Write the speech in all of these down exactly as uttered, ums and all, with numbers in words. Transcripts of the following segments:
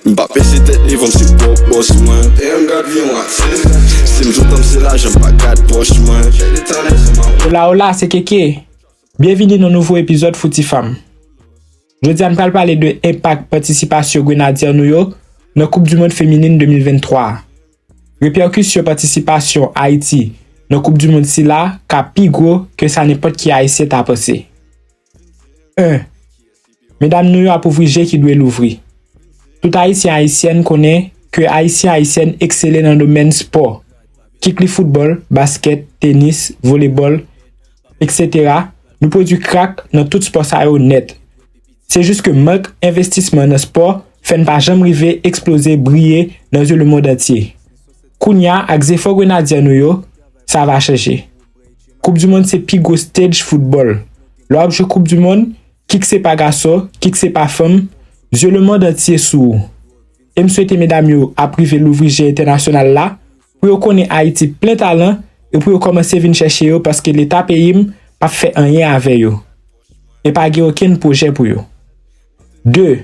M pa peze tèt li, van m se pwòp bòs mwen. Damn, gad vi yon atis. Si m jwenn tan m se lajan, m pa gad pòch mwen. Hola, hola, se Keke. Byenvini nan nouvo epizòd Fouti Fanm. Jodi a n pral pale de enpak patisipasyon Grenadya nou yo nan Koup di Mond Feminin de mil venntwa a. Repèkisyon patisipasyon Ayiti nan Koup di Mond sila ka pi gwo ke sa nenpòt ki Ayisyen ta panse. En. Medam nou yo ap ouvri je ki dwe louvri. Tout Ayisyen Ayisyèn konnen ke Ayisyen Ayisyèn eksele nan domèn spò, kit li foutbòl, baskèt, tenis, volebòl, eksetera. Nou pwodui krak nan tout spò sa yo nèt. Se jis ke mank envestisman nan spò fè n pa janm rive eksploze, briye nan zye lemonn antye. Kounye a, ak zefò Grenadya nou yo, sa va chanje. Koup di Mond se pi gwo stage foutbòl. Lè w ap jwe Koup di Mond, kit se pa gason, kit se pa fanm, zye lemonn antye sou ou. E m swete medam yo ap rive louvri je entènasyonal la, pou yo konnen Ayiti plen talan e pou yo kòmanse vin chèche yo paske Leta peyi m p ap fè anyen avè yo. E pa gen okenn pwojè pou yo. De.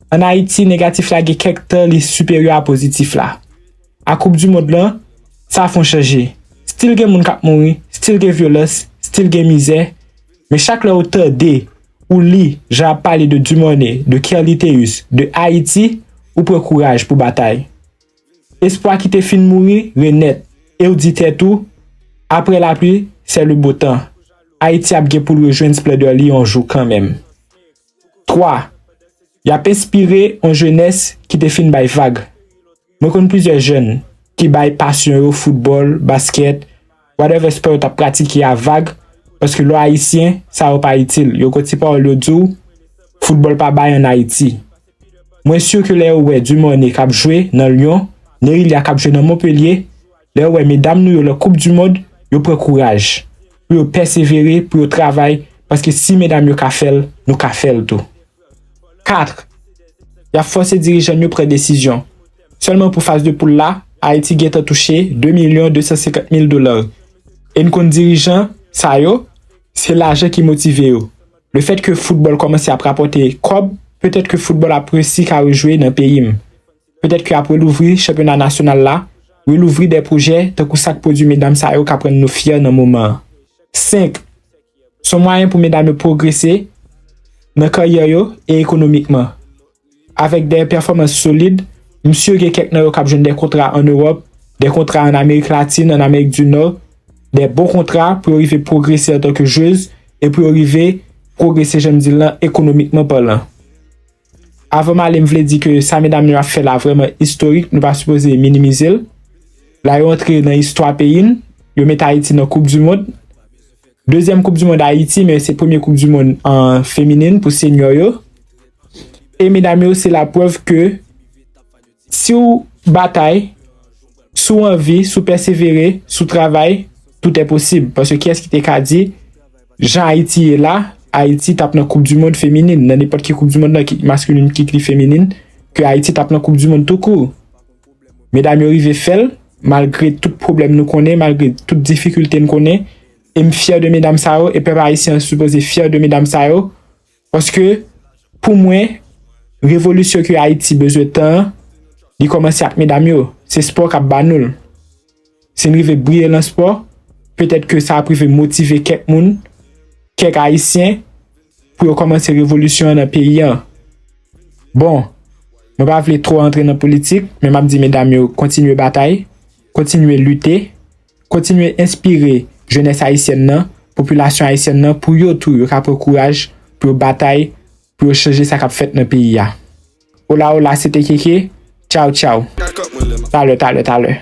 Ann Ayiti, negatif la gen kèk tan li siperyè a pozitif la. A Koup di Mond lan, sa fè yon chanje. Still gen moun k ap mouri, still gen vyolans, still gen mizè, men chak lè ou tande, ou li, jan ap pale de Dumornay, de Kerly Théus, de Ayiti, ou pran kouraj pou batay. Espwa ki te fin mouri renèt, e w di tèt ou, après la pluie, c'est le beau temps. Ayiti ap gen pou l rejwenn splendè li yon jou kanmenm. Twa. Y ap enspire yon jenès ki te fin bay vag. Mwen konn plizyè jèn ki bay pasyon yo, foutbòl, baskèt, whatever spò yo t ap pratike a vag, paske lè w ayisyen, sa yo pa itil. Yo gon ti pawòl yo di w, foutbòl pa bay ann Ayiti. Mwen si ke lè yo wè Dumornay k ap jwe nan Lyon, Nerilya k ap jwe nan Montpellier, lè yo wè medam nou yo nan Koup di Mond, yo pran kouraj pou yo pèsevere, pou yo travay, paske si medam yo ka fè l, nou ka fè l tou. Kat. Y ap fòse dirijan n yo pran desizyon. Sèlman pou faz de poul la, Ayiti gentan touche de milyon de san senkant mil dola. E n konn dirijan sa yo, se lajan ki motive yo. Lefèt ke foutbòl kòmanse ap rapòte kòb, petèt ke foutbòl ap resi ka rejwe nan peyi m. Petèt ke y ap relouvri chanpyona nasyonal la, relouvri de pwojè tankou sa k pwodui medam sa yo k ap rann nou fyè nan moman an. Senk. Se yon mwayen pou medam yo pwogrese nan karyè yo e ekonomikman. Avèk de pèfòmans solid, m si gen kèk nan yo k ap jwenn de kontra ann Ewòp, de kontra ann Amerik Latin, ann Amerik di Nò, de bon kontra pou yo rive pwogrese antanke jwez e pou yo rive pwogrese, jan m di l lan, ekonomikman palan. Avan m ale, m vle di ke sa medam yo ap fè la vrèman istorik, nou pa sipoze minimize l. La yo antre nan istwa peyi n, yo met Ayiti nan Koup di Mond. Dezyèm Koup di Mond Ayiti, men se premye Koup di Mond an feminin pou senyò yo. E medam yo, se laprèv ke si w batay, si w anvi, si w pèsevere, si w travay, tout est possible. Paske kiyès ki te ka di, jan Ayiti ye la, Ayiti t ap nan Koup di Mond feminin, nan nenpòt ki Koup di Mond lan, kit maskilin, kit li feminin, ke Ayiti t ap nan Koup di Mond tou kou. Medam yo rive fè l, malgre tout pwoblèm nou konnen, malgre tout difikilte n konnen, e m fyè de medam sa yo, e pèp ayisyen an sipoze fyè de medam sa yo, paske, pou mwen, revolisyon ke Ayiti bezwen tan an, li kòmanse ak medam yo. Se spò k ap ba nou l. Si n rive briye nan spò, petèt ke sa ap rive motive kèk moun, kèk Ayisyen, pou yo kòmanse revolisyon an nan peyi an. Bon, mwen pa vle twò antre nan politik, men m ap di medam yo kontinye batay, kontinye lite, kontinye enspire jenès ayisyèn nan, popilasyon ayisyèn nan, pou yo tou, yo ka pran kouraj, pou yo batay, pou yo chanje sa k ap fèt nan peyi a. Hola, hola, se te Keke. Tchaw, tchaw. Talè, talè, talè.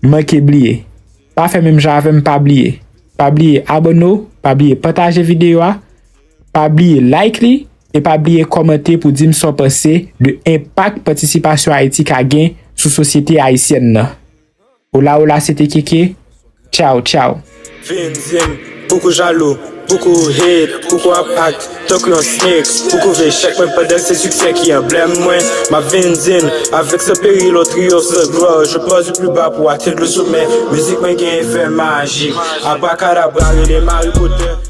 Manke bliye. Pa fè menm jan avè m, pa bliye. Pa bliye abòne w, pa bliye pataje videyo a, pa bliye like li, e pa bliye kòmante pou di m sa w panse de enpak patisipasyon Ayiti ka gen sou sosyete ayisyèn nan. Hola, hola, se te Keke. Tchaw, tchaw. Vin di m, pouki w jalou, pouki w hate, pouki w ap act tankou yon snake, pouki w vle echèk mwen pandan se siksè ki anblèm mwen. M ap vin di n, avec ce péril on triomphe sans gloire, je pars du plus bas pour atteindre le sommet. Mizik mwen gen efè majik, abrakadabra rele m Harry Potter.